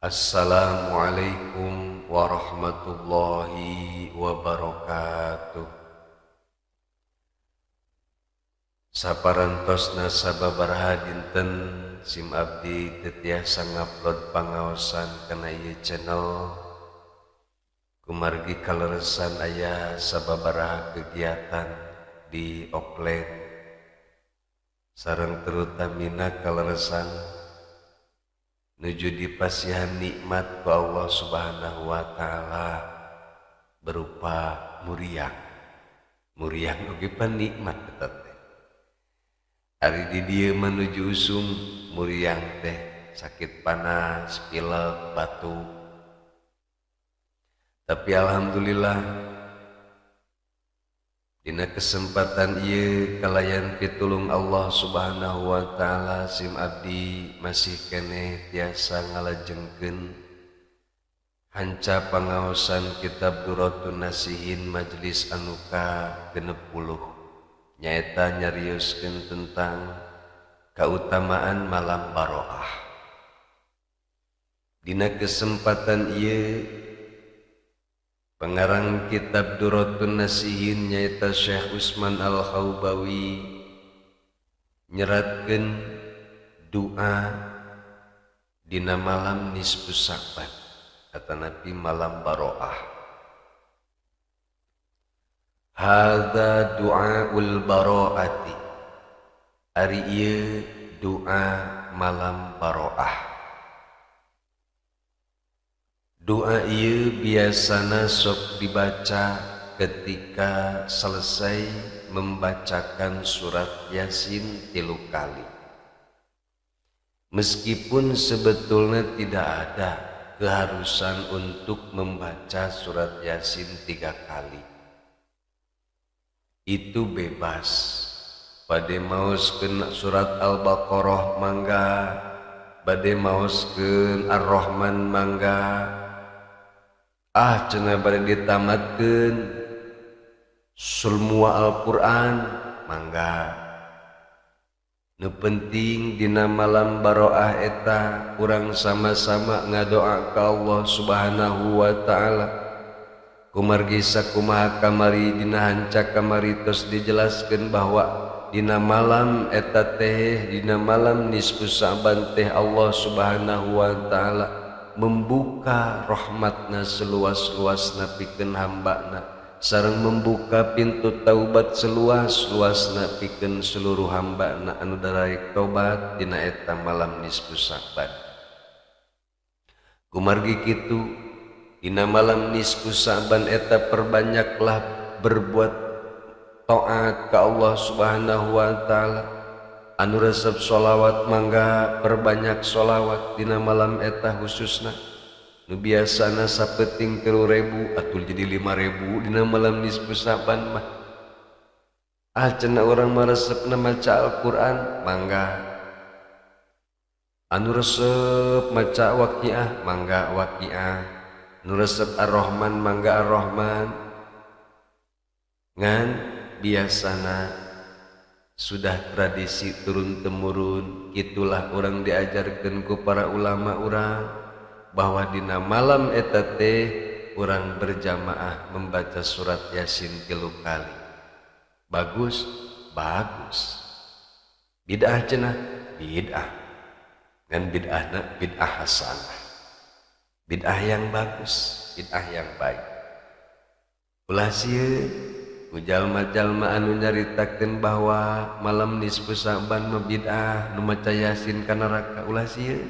Assalamualaikum warahmatullahi wabarakatuh. Saparantosna sababaraha dinten sim abdi teu tiasa ngupload pangaosan kana ieu channel, kumargi kaleresan aya sababaraha kegiatan di offline sareng terutamina kaleresan nuju dipasihan nikmat ku Allah Subhanahu wa Ta'ala berupa muriang. Muriang oge pan nikmat eta teh. Ari di dieu menuju usum muriang teh, sakit panas, pilek, batuk. Tapi alhamdulillah, dina kesempatan ieu kalayan pitulung Allah Subhanahu wa Ta'ala, sim abdi masih keneh tiasa ngalajengkeun hanca pangaosan kitab Durratun Nasihin majelis anu ka 60, nyaeta nyarioskeun tentang kautamaan malam Baroah. Dina kesempatan ieu, pengarang kitab Durratun Nasihin, nyaeta Syekh Usman Al-Khaubawi, nyeratkeun doa dina malam nisfu Sa'ban atanapi malam Baroah. Hadza du'aul baro'ati, ari ieu doa malam Baroah. Doa ieu biasana sok dibaca ketika selesai membacakan surat Yasin 3 kali. Meskipun sebetulnya tidak ada keharusan untuk membaca surat Yasin 3 kali. Itu bebas. Bade maoskeun surat Al-Baqarah mangga, bade maoskeun Ar-Rahman mangga. Ah, cenah bade ditamatkeun semua Al-Qur'an mangga. Nu penting dina malam Baroah eta urang sama-sama ngadoa ka Allah Subhanahu wa Ta'ala. Kumargi sakumaha kamari, dina hanca kamari tos dijelaskeun bahwa dina malam eta teh, dina malam nisfu Sa'ban teh, Allah Subhanahu wa Ta'ala membuka rahmatna seluas-luasna pikeun hambana sareng membuka pintu taubat seluas-luasna pikeun seluruh hambana anu daraek tobat dina eta malam nisfu Sa'ban. Kumargi kitu, dina malam nisfu Sa'ban eta perbanyaklah berbuat taat ka Allah Subhanahu wa Ta'ala. Anu resep sholawat mangga perbanyak sholawat dina malam eta khususna. Nu biasana sapeting 3.000 atuh jadi 5.000 dina malam nisfu Sa'ban mah. Ah, cenah urang mah resepna maca Al-Qur'an mangga. Anu resep maca Waqiah mangga Waqiah. Nu resep Ar-Rahman mangga Ar-Rahman. Ngan biasana sudah tradisi turun temurun, itulah orang diajarkan ku para ulama urang bahwa dina malam eta teh urang berjamaah membaca surat Yasin 3 kali. Bagus, bagus. Bid'ah cenah, bid'ah. Ngan bid'ahna bid'ah hasanah. Bid'ah yang bagus, bid'ah yang baik. Ulah sieun ku jalma-jalma anu nyaritakeun bahwa malam nisfu Sa'ban mah bid'ah, nu maca Yasin ka neraka, ulah sieun.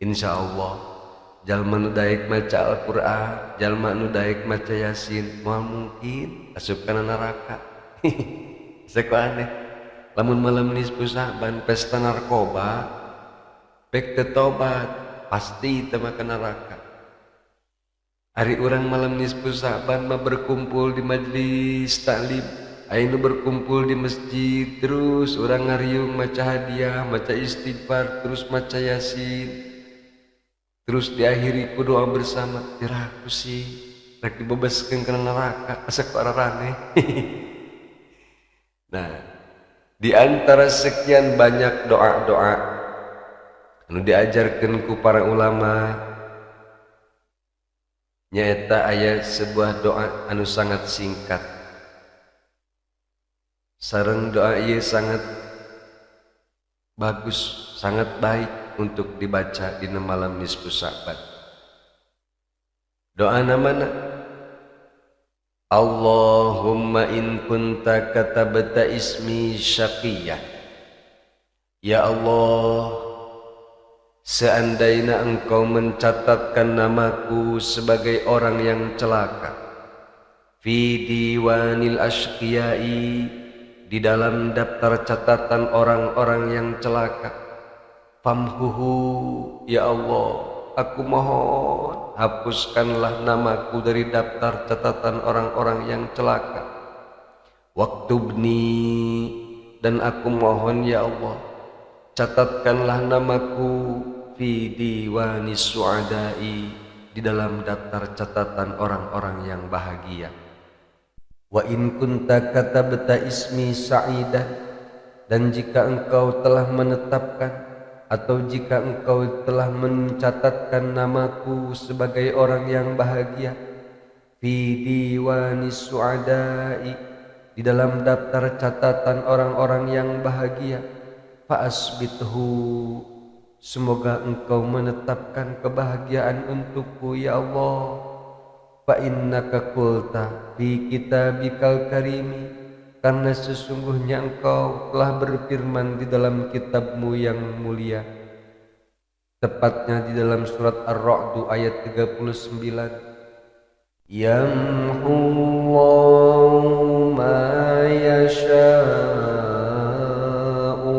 Insyaallah jalma nu daek maca Al-Qur'an, jalma nu daek maca Yasin moal mungkin asup kana neraka. Seko aneh. Lamun malam nisfu Sa'ban pesta narkoba, pek teu tobat, pasti teu mah ka neraka. Ari urang malam nisfu Sa'ban mah berkumpul di majelis taklim, aya nu berkumpul di masjid, terus urang ngariung maca hadiah, maca istighfar, terus maca Yasin, terus diakhiri ku doa bersama. Tiraku sih rek dibebaskeun kana neraka, asa ku ararane. Nah, di antara sekian banyak doa-doa anu diajarkeun ku para ulama, Nyaeta aya sebuah doa anu sangat singkat. Sareng doa ieu sangat bagus, sangat baik untuk dibaca dina malam nisfu Sya'ban. Doa mana? Allahumma in kunta katabta ismi syaqiyah. Ya Allah, seandainya engkau mencatatkan namaku sebagai orang yang celaka, fi diwanil ashqiyai, di dalam daftar catatan orang-orang yang celaka, famhuhu, ya Allah, aku mohon hapuskanlah namaku dari daftar catatan orang-orang yang celaka. Waktubni, dan aku mohon ya Allah, catatkanlah namaku fi diwanis su'adai, di dalam daftar catatan orang-orang yang bahagia. Wa in kunta katabta ismi sa'idah, dan jika engkau telah menetapkan atau jika engkau telah mencatatkan namaku sebagai orang yang bahagia, fi diwanis su'adai, di dalam daftar catatan orang-orang yang bahagia, fa'asbithu, semoga engkau menetapkan kebahagiaan untukku ya Allah. Fa innaka qulta fi kitabikal karimi, karena sesungguhnya engkau telah berfirman di dalam kitabmu yang mulia, tepatnya di dalam surat Ar-Ra'd ayat 39, yamhullahu ma yasha'u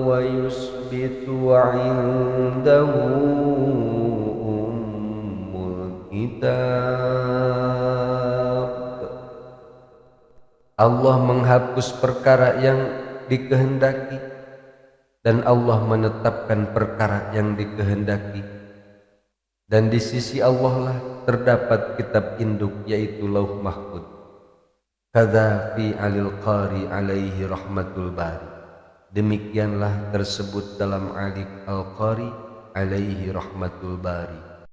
wa yusbitu 'indahu ummul kitab. Allah menghapus perkara yang dikehendaki dan Allah menetapkan perkara yang dikehendaki, dan di sisi Allah lah terdapat kitab induk, yaitu Lauh Mahfud. Kadza fi alil qari alaihi rahmatul bari, demikianlah tersebut dalam Alik Al-Qari alaihi rahmatul bari.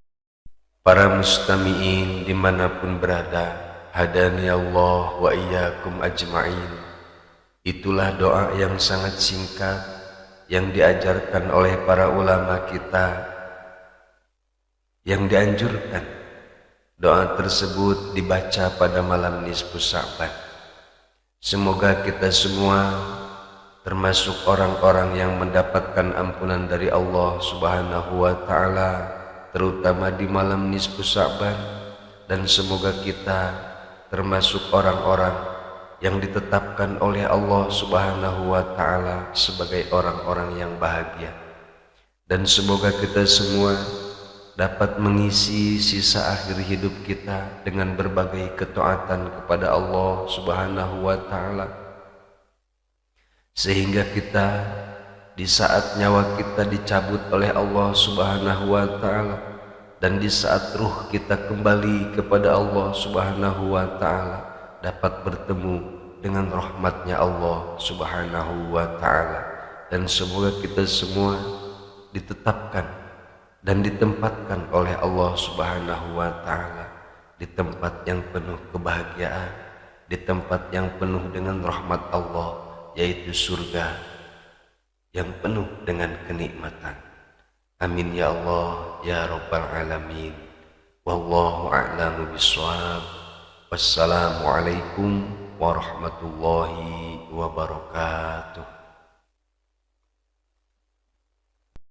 Para mustami'in dimanapun berada, hadani Allah wa iyyakum ajma'in. Itulah doa yang sangat singkat yang diajarkan oleh para ulama kita, yang dianjurkan doa tersebut dibaca pada malam nisfu Sya'ban. Semoga kita semua termasuk orang-orang yang mendapatkan ampunan dari Allah Subhanahu wa ta'ala, terutama di malam nisfu Sya'ban, dan semoga kita termasuk orang-orang yang ditetapkan oleh Allah Subhanahu wa ta'ala sebagai orang-orang yang bahagia. Dan semoga kita semua dapat mengisi sisa akhir hidup kita dengan berbagai ketaatan kepada Allah Subhanahu wa ta'ala, sehingga kita di saat nyawa kita dicabut oleh Allah Subhanahu wa ta'ala dan di saat ruh kita kembali kepada Allah Subhanahu wa ta'ala, dapat bertemu dengan rahmatnya Allah Subhanahu wa ta'ala. Dan semoga kita semua ditetapkan dan ditempatkan oleh Allah Subhanahu wa ta'ala di tempat yang penuh kebahagiaan, di tempat yang penuh dengan rahmat Allah, yaitu surga yang penuh dengan kenikmatan. Amin ya Allah ya Rabbal Alamin. Wallahu a'lamu bissawab. Wassalamualaikum warahmatullahi wabarakatuh.